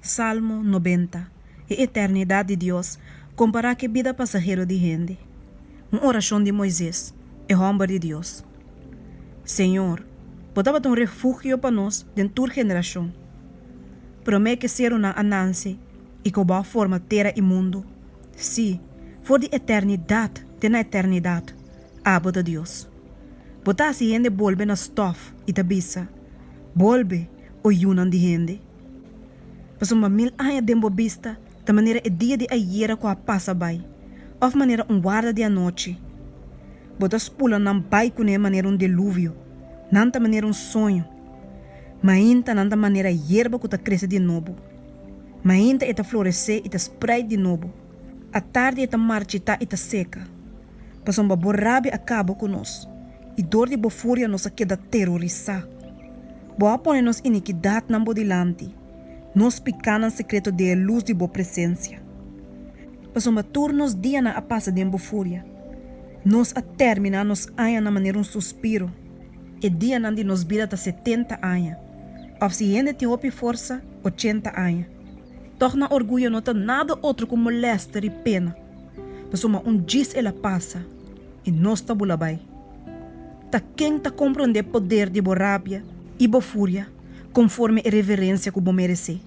Salmo 90, E eternidat di Dios kompará ku e bida pasahero di hende. Un orashon di Moises, e hòmber di Dios. Señor, bo tabata un refugio pa nos den tur generashon. Promé ku e serunan a nanse i ku bo a forma tera i mundu, sí, for di eternidat te na eternidat, abo ta Dios. Bo ta hasi hende bolbe na stòf i ta bisa, Bolbe, o yunan di hende. Pasobra mil aña den bo bista ta manera e dia di ayera ku a pasa bai, òf manera un warda di anochi. Bo ta spula nan bai kuné manera un deluvio, nan ta manera un soño. Mainta nan ta manera yerba ku ta krese di nobo. Mainta e ta floresé i ta spreit di nobo, atardi e ta marchitá i ta seka. Pasobra bo rabia a kaba ku nos, i dor di bo furia nos a keda terorisá. Bo a pone nos inikidatnan bo dilanti, nos pikánan sekreto den e lus di bo presensia. Pasobra tur nos dianan a pasa den bo furia, nos a terminá nos añanan manera un suspiro. E dianan di nos bida ta 70 aña, òf si hende tin hopi forsa, 80 aña. Tòg nan orguyo no ta nada otro ku molèster i pena, pasobra un djis el a pasa i nos ta bula bai. Ta ken ta komprondé poder di bo rabia i bo furia konforme e reverensia ku bo meresé?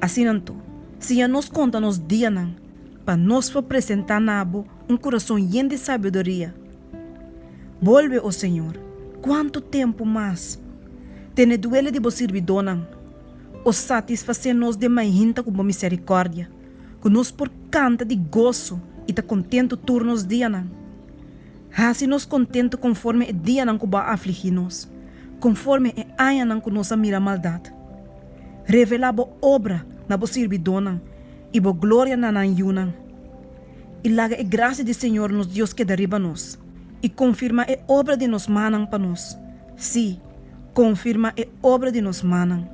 Asina anto, siña nos konta nos dianan, pa nos por presentá na bo un kurason yen di sabiduria. Bolbe, o Señor, kuantu tempu mas? Tene duele di bo sirbidónan, o satisfasé nos den mainta ku bo miserikòrdia, ku nos por kanta di goso i ta kontentu tur nos dianan. Hasi nos kontentu konforme e dianan ku bo a afligí nos, konforme e añanan ku nos a mira maldat. Revelá bo obra na bo sirbidónan i bo gloria na nan yunan. I laga e grasia di Señor nos Dios keda riba nos, i konfirmá e obra di nos mannan pa nos, sí, konfirmá e obra di nos mannan.